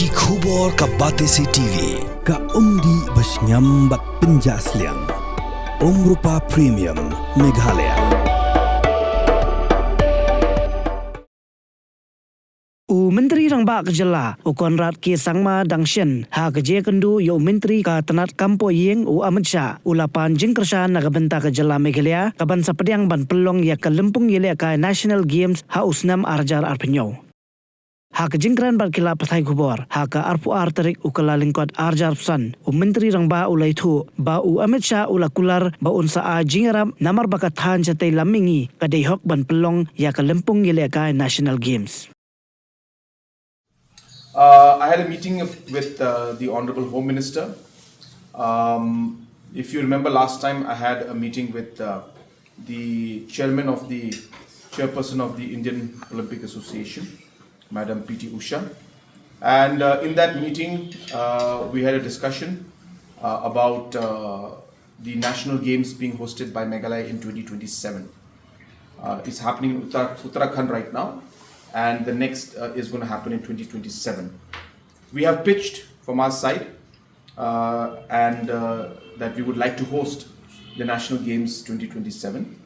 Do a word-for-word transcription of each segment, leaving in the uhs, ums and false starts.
Ki khubor ka Batesi T V, ka umdih ba shngiam bad pynjah sliang. Umrupa Premium, Meghalaya. U Myntri Rangbah ka jylla, u Conrad K Sangma dang shen ha ka jingïakynduh ïa u Myntri ka tnat kam poh ïing, u Amit Shah, u la pan jingkyrshan na ka bynta ka jylla Meghalaya ka ban sa pdiang ban pynlong ïa ka lympung ïalehkai National Games ha u snem ar hajar arphew hynñiew. Ha ka jingkren bad ki lad pathai khubor ha ka arphew ar tarik u Kyllalyngkot ar hajar arphew san, u Myntri Rangbah u la ïathuh ba u Amit Shah u la kular ba un sa ai jingïarap namar ba ka thaiñ shatei lam mihngi ka dei hok ban pynlong ïa ka lympung ïalehkai National Games. Uh, I had a meeting of, with uh, the Honorable Home Minister. Um, if you remember last time, I had a meeting with uh, the chairman of the chairperson of the Indian Olympic Association, Madam P T Usha. And uh, in that meeting, uh, we had a discussion uh, about uh, the National Games being hosted by Meghalaya in twenty twenty-seven. Uh, it's happening in Uttar- Uttarakhand right now, and the next uh, is going to happen in twenty twenty-seven. We have pitched from our side uh, and uh, that we would like to host the National Games twenty twenty-seven.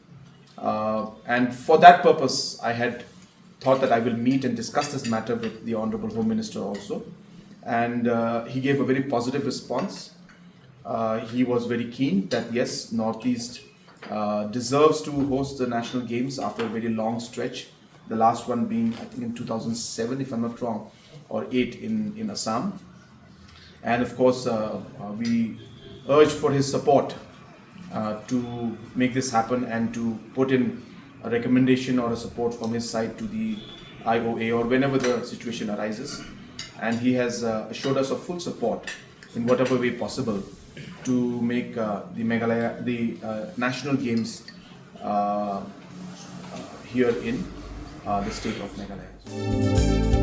Uh, and for that purpose, I had thought that I will meet and discuss this matter with the Honorable Home Minister also. And uh, he gave a very positive response. Uh, he was very keen that yes, Northeast uh, deserves to host the National Games after a very long stretch. The last one being, I think, in two thousand seven, if I'm not wrong, or eight in, in Assam. And of course, uh, uh, we urge for his support uh, to make this happen and to put in a recommendation or a support from his side to the I O A or whenever the situation arises. And he has uh, assured us of full support in whatever way possible to make uh, the Meghalaya, the uh, National Games uh, uh, here in uh, the state of Meghalaya.